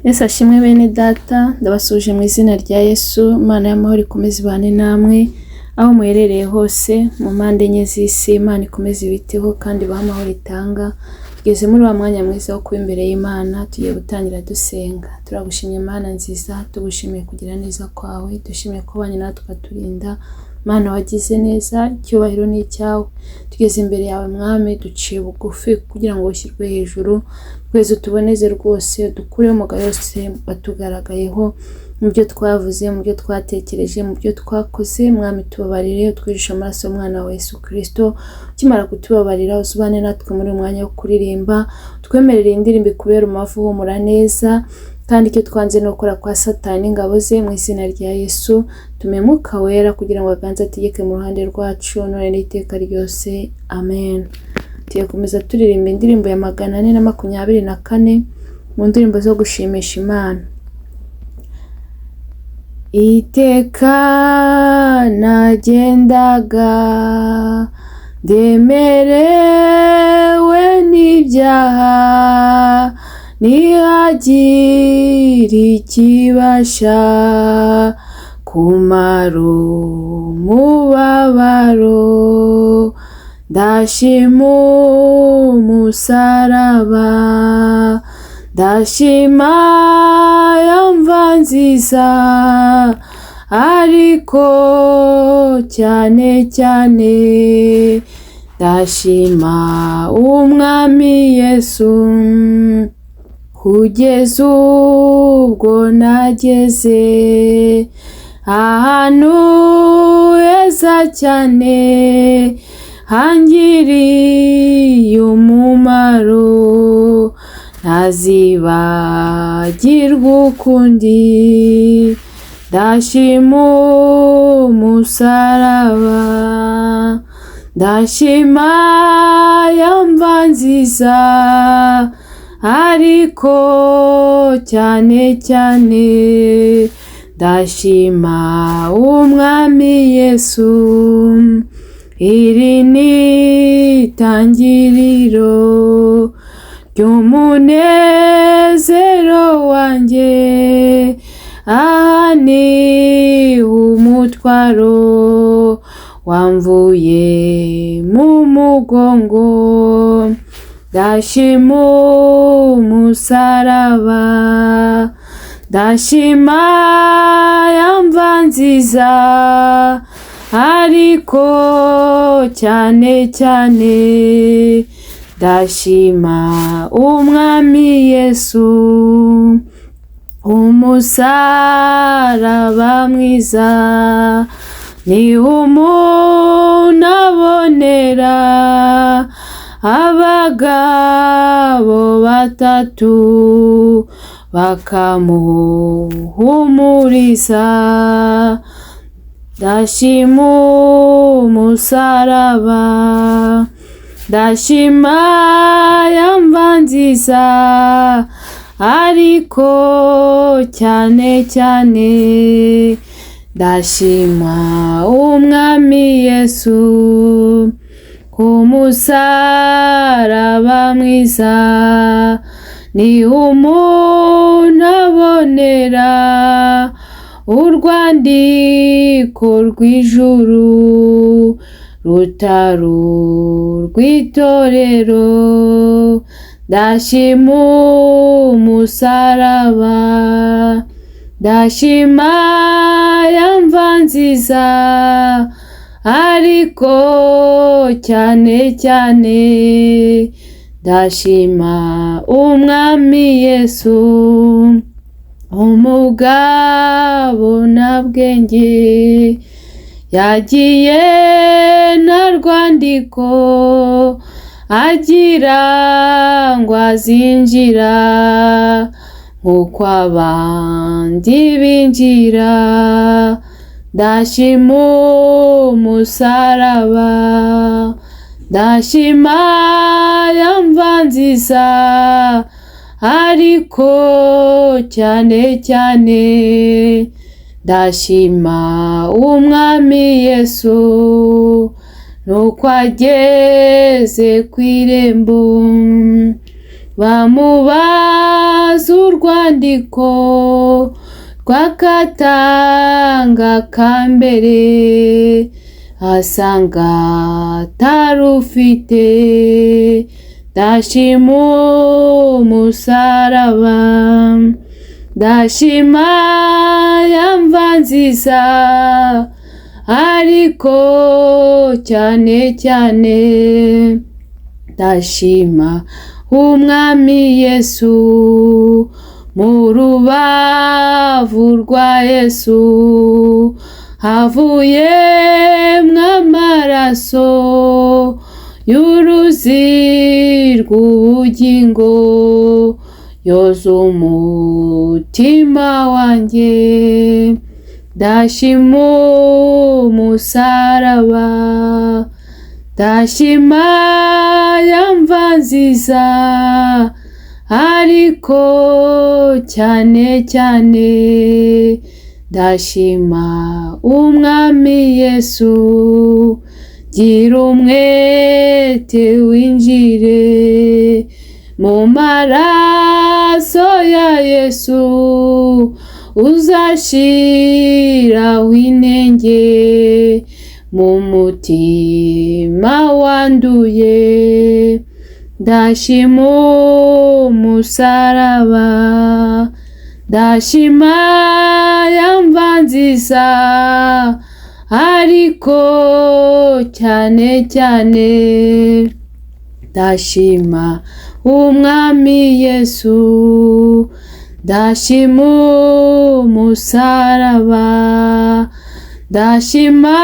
Yesu ashimwe bene data, ndabasuhuje mu izina rya Yesu, Imana y'amahoro ikomeze ibane namwe, aho muherereye hose, mu mpande enye z'isi, Imana ikomeze ibiteho kandi ibahe amahoro itanga. Tugeze muri wa mwanya mwiza wo kuba imbere y'Imana, tugiye gutangira dusenga. Turagushimye Mana nziza, tugushimiye kugira neza kwawe, dushimiye ko ubanye natwe ukaturinda. Mana wagize neza, icyubahiro ni icyawe. Tugeze imbere yawe Mwami, duciye bugufi kugira ngo ushyirwe hejuru, twese utuboneze rwose, dukureho umugayo wose watugaragayeho mu byo twavuze, mu byo twatekereje, mu byo twakoze. Mwami tubabarire, utwigishe amaraso y'umwana wa Yesu Kristo. Ukimara kutubabarira, uzubane natwe muri uyu mwanya wo kuririmba, twemerere iyi ndirimbo ikubere umubavu uhumura neza, kandi icyo twanze ni ukora kwa Satani ingabo ze mu izina rya Yesu. Tume Mwuka Wera kugira ngo aganze ategeke mu ruhande rwacu none n'iteka ryose, amen. Tugiye gukomeza turirimba indirimbo ya 424 mu ndirimbo zo gushimisha Imana. Iteka nagendaga ndemerewe n'ibyaha, ntihagire ikibasha kumara umubabaro. Ndashima umusaraba, ndashima ya mva nziza, ariko cyane cyane ndashima umwami Yesu. Kugeza ubwo nageze ahantu heza cyane, hangiriye umumaro, ntazibagirwa ukundi. Ndashima umusaraba, ndashima ya mva nziza, ariko cyane cyane ndashima umwami Yesu. Iri ni itangiriro ry'umunezero wanjye, aha ni umutwaro wamvuye mu mugongo. Ndashima umusaraba, ndashima ya mva nziza, ariko cyane cyane ndashima umwami Yesu. Umusaraba mwiza ni umuntu abonera abagabo batatu bakamuhumuriza. Ndashima umusaraba, ndashima ya mva nziza, ariko cyane cyane ndashima umwami Yesu. Ku musaraba mwiza ni umuntu abonera urwandiko rw'ijuru rutari urw'itorero. Ndashima umusaraba, ndashima ya mva nziza, ariko cyane cyane ndashima umwami Yesu. Umugabo nta bwenge yagiye nta rwandiko, agira ngo azinjira nk'uko abandi binjira. Ndashima umusaraba, ndashima ya mva nziza, ariko cyane cyane ndashima umwami Yesu. Nuko ageze ku irembo bamubaza urwandiko. rwandiko rw'akatanga ka mbere, asanga atarufite. Ndashima umusaraba, ndashima ya mva nziza, ariko cyane cyane ndashima umwami Yesu. Mu rubavu rwa Yesu havuyemwo amaraso y'uruzi rw'ubugingo, yoza umutima wanjye. Ndashima umusaraba, ndashima ya mva nziza, ariko cyane cyane ndashima umwami Yesu. Gira umwete winjire mu maraso ya Yesu, uzashiraho inenge mu mutima wanduye. Ndashima umusaraba, ndashima ya mva nziza, ariko cyane cyane ndashima umwami Yesu. Ndashima umusaraba, ndashima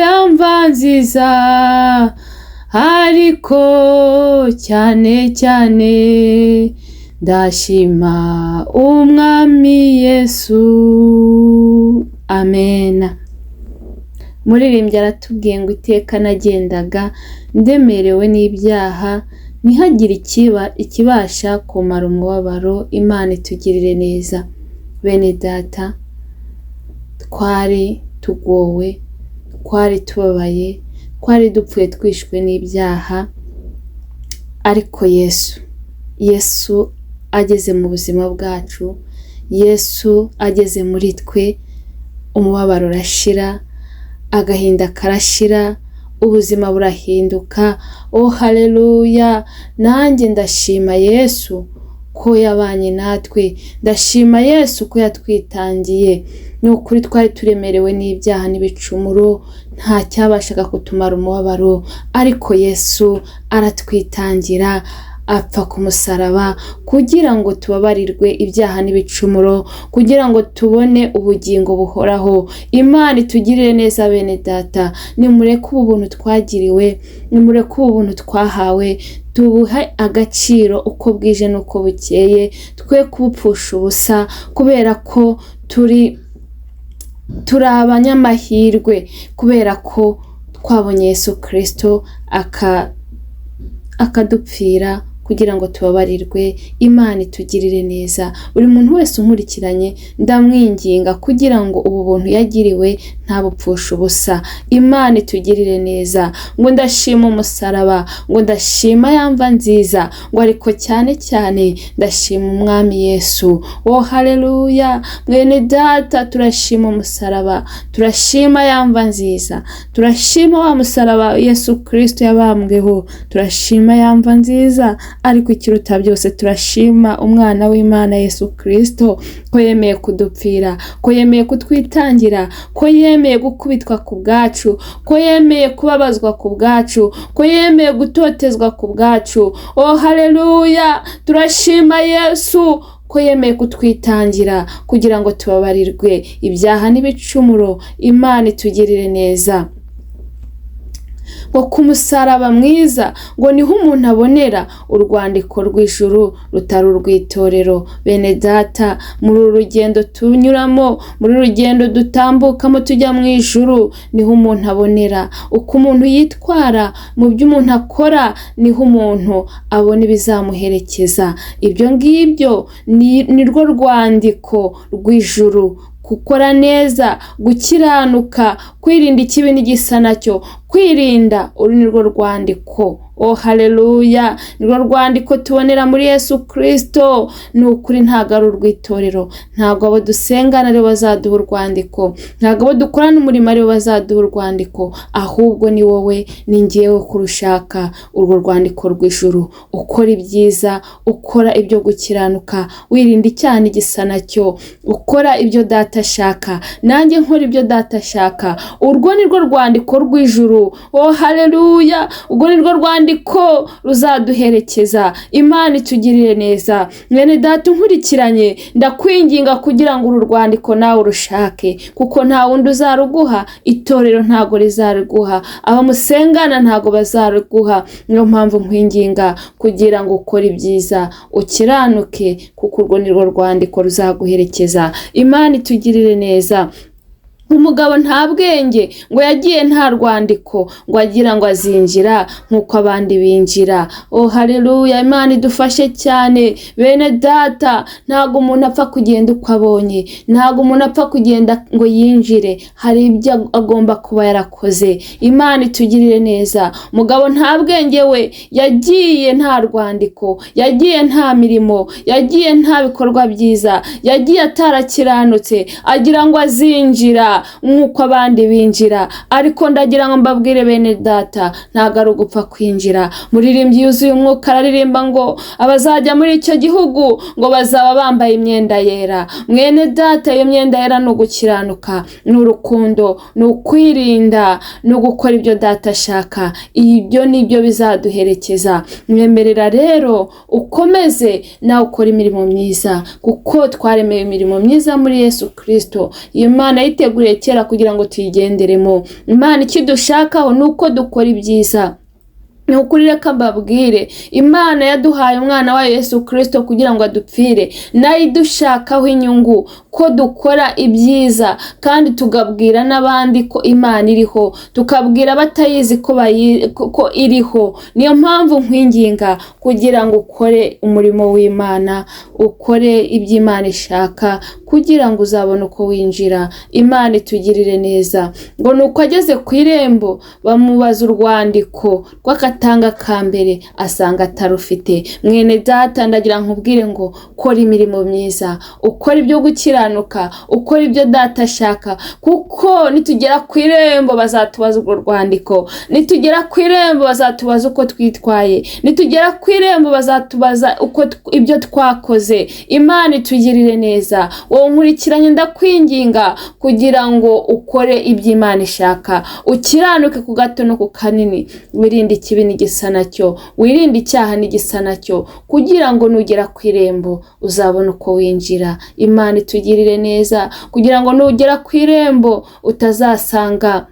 ya mva nziza, ariko cyane cyane ndashima umwami Yesu. Amena. Umuririmbyi aratubwiye ngo iteka nagendaga ndemerewe n'ibyaha, ntihagire ikibasha kumara umubabaro. Imana itugirire neza. Bene data, twari tugowe, twari tubabaye, twari dupfuye twishwe n'ibyaha, ariko Yesu ageze mu buzima bwacu, Yesu ageze muri twe, umubabaro urashira, agahinda karashira, ubuzima burahinduka. Oh haleluya! Nanjye ndashima Yesu ko yabanye natwe, ndashima Yesu ko yatwitangiye. Ni ukuri twari turemerewe n'ibyaha n'ibicumuro, nta cyabashaga kutumara umubabaro, ariko Yesu aratwitangira, apfa ku musaraba kugira ngo tubabarirwe ibyaha n'ibicumuro, kugira ngo tubone ubugingo buhoraho. Imana itugirire neza bene data, nimureke ubu buntu twagiriwe, nimureke ubu buntu twahawe, tubuhe agaciro uko bwije n'uko bukeye, twe kubupfusha ubusa, kubera ko turi abanyamahirwe, kubera ko twabonye Yesu Kristo akadupfira kugira ngo tubabarirwe. Imana itugirire neza. Buri muntu wese unkurikiranye ndamwinginga kugira ngo ubu buntu yagiriwe ntabupfushe ubusa. Imana itugirire neza. Ngo ndashima umusaraba, ngo ndashima ya mva nziza, ngo ariko cyane cyane ndashima umwami Yesu. Oh haleluya! Mwene data, turashima umusaraba, turashima ya mva nziza, turashima wa musaraba Yesu Kristo yabambweho, turashima ya mva nziza, ariko ikiruta byose turashima umwana w'Imana Yesu Kristo ko yemeye kudupfira, ko yemeye kutwitangira, ko yemeye gukubitwa ku bwacu, ko yemeye kubabazwa ku bwacu, ko yemeye gutotezwa ku bwacu. Oh haleluya! Turashima Yesu ko yemeye kutwitangira kugira ngo tubabarirwe ibyaha n'ibicumuro. Imana itugirire neza. Ngo ku musaraba mwiza ngo niho umuntu abonera urwandiko rw'ijuru rutari urw'itorero. Bene data, muri uru rugendo tunyuramo, muri uru rugendo dutambukamo tujya mu ijuru, niho umuntu abonera uko umuntu yitwara mu byo umuntu akora, niho umuntu abona ibizamuherekeza. Ibyo ngibyo ni rwo rwandiko rw'ijuru. Gukora neza, gukiranuka, kwirinda ikibi n'igisa nacyo, kwirinda, uru ni rwo rwandiko. Oh haleluya! Nirwo rwandiko tubonera muri Yesu Kristo. Ni ukuri ntabwo ari urw'itorero, ntabwo abo dusengana aribo bazaduha urwandiko, ntabwo abo dukorana umurimo aribo bazaduha urwandiko, ahubwo ni wowe, ni ngewe kurushaka urwo rwandiko rw'ijuru. Ukora ibyiza, ukora ibyo gukiranuka, wirinda icyaha n'igisa nacyo, ukora ibyo data ashaka, nanjye nkora ibyo data ashaka. Urwo ni rwo rwandiko rw'ijuru. Oh haleluya! Urwo ni rwo rwandiko ruzaduherekeza. Imana itugirire neza. Mwene data unkurikiranye, ndakwinginga kugira ngo uru rwandiko nawe urushake, kuko nta wundi uzaruguha. Itorero ntago rizaruguha, abamusengana ntago bazaruguha. Niyo mpamvu nkwinginga kugira ngo ukore ibyiza, ukiranuke, kuko urwo ni rwo rwandiko ruzaguherekeza. Imana itugirire neza. Umugabo nta bwenge ngo yagiye nta rwandiko, ngo agira ngo azinjira nk'uko abandi binjira. Oh haleluya! Imana idufashe cyane. Bene data, ntabwo umuntu apfa kugenda uko abonye, ntabwo umuntu apfa kugenda ngo yinjire, hari ibyo agomba kuba yarakoze. Imana itugirire neza. Umugabo nta bwenge we yagiye nta rwandiko, yagiye nta mirimo, yagiye nta bikorwa byiza, yagiye atarakiranutse, agira ngo azinjira nk'uko abandi binjira. Ariko ndagira ngo mbabwire bene data, ntabwo ari ugupfa kwinjira. Muririmbyi yuzuye umwuka araririmba ngo abazajya muri icyo gihugu ngo bazaba bambaye imyenda yera. Mwene data, iyo myenda yera ni ugukiranuka, ni urukundo, ni ukwirinda, ni ugukora ibyo data ashaka. Ibyo ni byo bizaduherekeza. Mwemerera rero ukomeze nawe ukora imirimo myiza, kuko twaremewe imirimo myiza muri Yesu Kristo. Iyo Imana yiteguriye kera kugira ngo tuyigenderemo. Imana ikidushakaho ni uko dukora ibyiza. Ni ukuri reka mbabwire, Imana yaduhaye umwana wayo Yesu Kristo kugira ngo adupfire, nayo idushakaho inyungu ko dukora ibyiza, kandi tugabwira n'abandi ko Imana iriho, tukabwira abatayizi ko iriho. Niyo mpamvu nkwinginga kugira ngo ukore umurimo w'Imana, ukore ibyo Imana ishaka, kugira ngo uzabone uko winjira. Imana itugirire neza. Ngo nuko ageze ku irembo bamubaza urwandiko rw'akatanga ka mbere, asanga atarufite. Mwene data, ndagira nkubwire ngo kora imirimo myiza, ukora ibyo gukiranuka, ukora ibyo data ashaka, kuko nitugera ku irembo bazatubaza urwo rwandiko, nitugera ku irembo bazatubaza uko twitwaye, nitugera ku irembo bazatubaza uko ibyo twakoze. Imana itugirire neza. Wowe nkurikiranye, ndakwinginga kugira ngo ukore ibyo Imana ishaka, ukiranuke ku gato no ku kanini, wirinde ikibi n'igisa nacyo, wirinde icyaha n'igisa nacyo, kugira ngo nugera ku irembo uzabone uko winjira. Imana itugirire neza, kugira ngo nugera ku irembo utazasanga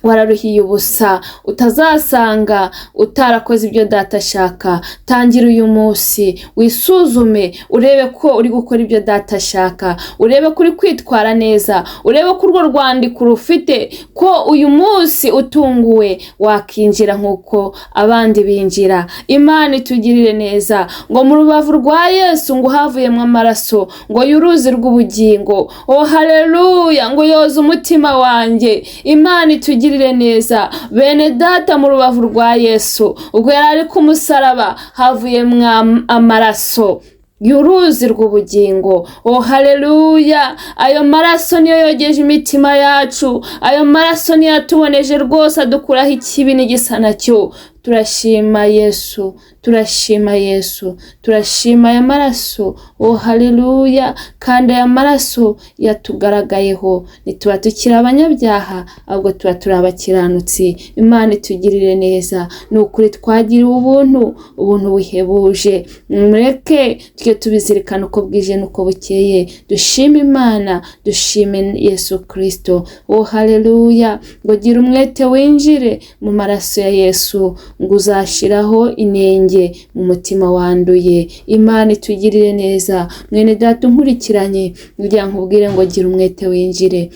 wararuhiye ubusa, utazasanga utarakoze ibyo data ashaka. Tangira uyu munsi wisuzume, urebe ko uri gukora ibyo data ashaka, urebe ko uri kwitwara neza, urebe ko urwo rwandiko rufite, ko uyu munsi utunguwe wakinjira nk'uko abandi binjira. Imana itugirire neza. Ngo mu rubavu rwa Yesu ngo havuyemo amaraso, ngo y'uruzi rw'ubugingo. Oh haleluya! Ngo yoze umutima wanjye. Imana itugirire neza. Bene data, mu rubavu rwa Yesu ubwo yari ari ku musaraba havuyemo amaraso y'uruzi rw'ubugingo. Oh haleluya! Ayo maraso niyo yogeje imitima yacu, ayo maraso niyo yatuboneje rwose, adukuraho ikibi n'igisa nacyo. Turashima Yesu, turashima Yesu, turashima aya maraso. Oh haleluya! Kandi aya maraso yatugaragayeho, ntituba tukiri abanyabyaha, ahubwo tuba turi abakiranutsi. Imana itugirire neza. Ni ukuri twagiriwe ubuntu, ubuntu buhebuje. Mureke tujye tubizirikana uko bwije n'uko bukeye, dushime Imana, dushime Yesu Kristo. Oh haleluya! Ngo gira umwete winjire mu maraso ya Yesu, ngo uzashiraho inenge mu mutima wanduye. Imana itugirire neza. Mwene data unkurikiranye, kugira ngo nkubwire ngo gira umwete winjire.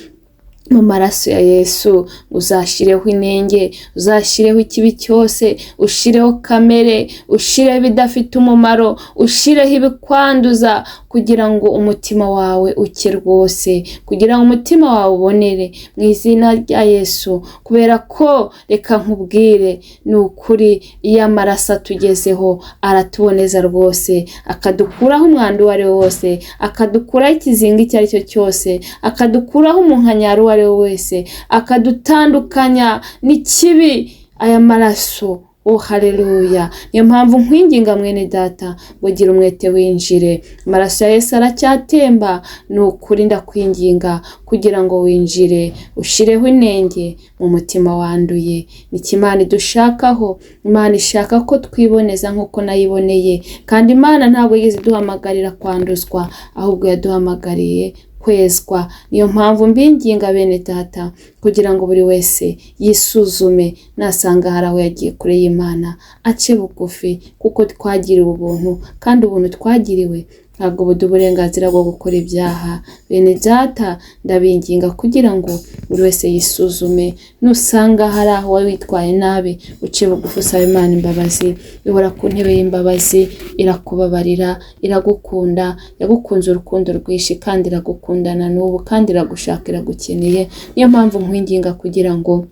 Mu maraso ya Yesu uzashyireho inenge, uzashyireho ikibi cyose, ushireho kamere, ushireho ibidafite umumaro, ushireho ibikwanduza, kugira ngo umutima wawe uke rwose, kugira ngo umutima wawe ubonere mu izina rya Yesu. Kubera ko reka nkubwire, ni ukuri iyo amaraso atugezeho aratuboneza rwose, akadukuraho umwanda uwo ari wo wose, akadukuraho ikizinga icyo ari cyo cyose, akadukuraho umunkanyari uwo ari we wese, akadutandukanya n'ikibi. Aya maraso, oh haleluya! Niyo mpamvu nkwinginga mwene data ngo gira umwete winjire. Amaraso ya Yesu aracyatemba, ni ukuri ndakwinginga kugira ngo winjire, ushireho inenge mu mutima wanduye. Nicyo Imana idushakaho. Imana ishaka ko twiboneza nk'uko nayiboneye, kandi Imana ntabwo yigeze iduhamagarira kwanduzwa, ahubwo yaduhamagariye kwezwa. Niyo mpamvu mbinginga bene data kugira ngo buri wese yisuzume, nasanga hari aho yagiye kure y'Imana ace bugufi, kuko twagiriwe ubuntu, kandi ubuntu twagiriwe ntabwo buduha uburenganzira bwo gukora ibyaha. Bene data, ndabinginga kugira ngo buri wese yisuzume, nusanga hari aho witwaye nabi uce bugufi usaba Imana imbabazi. Ihora ku ntebe y'imbabazi, irakubabarira, iragukunda, yagukunze urukundo rwinshi kandi iragukundana n'ubu, kandi iragushaka, iragukeneye. Niyo mpamvu nkwinginga kugira ngo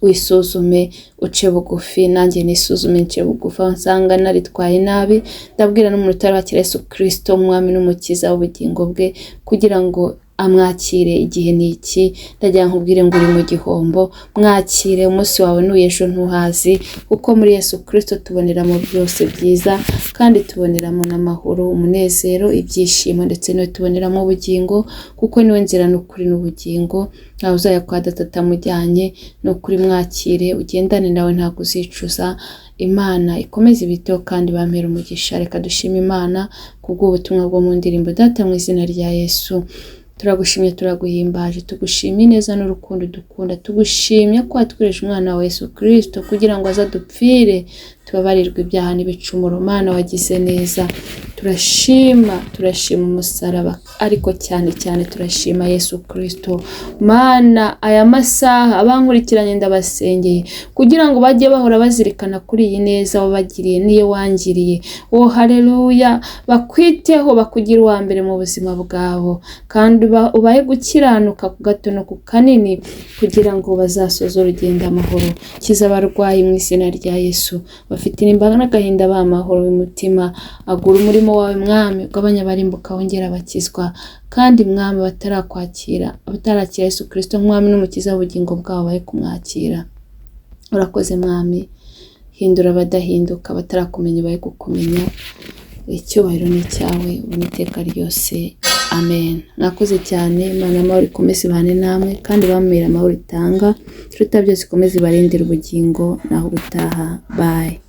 wisuzume uce bugufi, nanjye nisuzume nce bugufi, aho nsanga naritwaye nabi ndabwira n'umuntu utarakira Yesu Kristo umwami n'umukiza w'ubugingo bwe kugira ngo amwakire. Igihe ni iki, ndagira nkubwire ngo uri mu gihombo, mwakire, umunsi wawe n'uyejo ntuhazi, kuko muri Yesu Kristo tuboneramo byose byiza, kandi tuboneramo n'amahoro, umunezero, ibyishimo, ndetse niwe tuboneramo ubugingo, kuko niwe nzira n'ukuri n'ubugingo, ntawe uzajya kwa data atamujyanye. Ni ukuri mwakire, ugendane nawe ntabwo uzicuza. Imana ikomeze ibiteho kandi bampere umugisha. Reka dushime Imana kubw'ubutumwa bwo mu ndirimbo. Data, mu izina rya Yesu turagushimye, turaguhimbaje, tugushimye neza n'urukundo dukunda, tugushimye ko watwereje umwana wa Yesu Kristo kugira ngo azadupfire tubabarirwe ibyaha n'ibicumuro. Mana wagize neza, turashima, turashima umusaraba, ariko cyane cyane turashima Yesu Kristo. Mana, aya masaha abankurikiranye ndabasengeye kugira ngo bajye bahora bazirikana kuri iyi neza wabagiriye n'iyo wangiriye. Oh haleluya! Bakwiteho, bakugire uwa mbere mu buzima bwabo, kandi ubahe gukiranuka ku gato no ku kanini kugira ngo bazasoze urugendo amahoro. Kiza abarwayi mu izina rya Yesu, bafite intimba n'agahinda baha amahoro y'umutima. Agura umurimo wawe Mwami, ugabanya abarimbuka wongera abakizwa, kandi Mwami batarakwakira, abatarakira Yesu Kristo nk'Umwami n'Umukiza w'ubugingo bwabo bahe kumwakira. Urakoze Mwami, hindura abadahinduka, batarakumenya bahe kukumenya. Icyubahiro ni icyawe ubu n'iteka ryose, amen. Mwakoze cyane. Imana y'amahoro ikomeze ibane namwe, kandi bamere amahoro itanga, iruta byose ikomeze ibarindire ubugingo. Naho ubutaha, bye.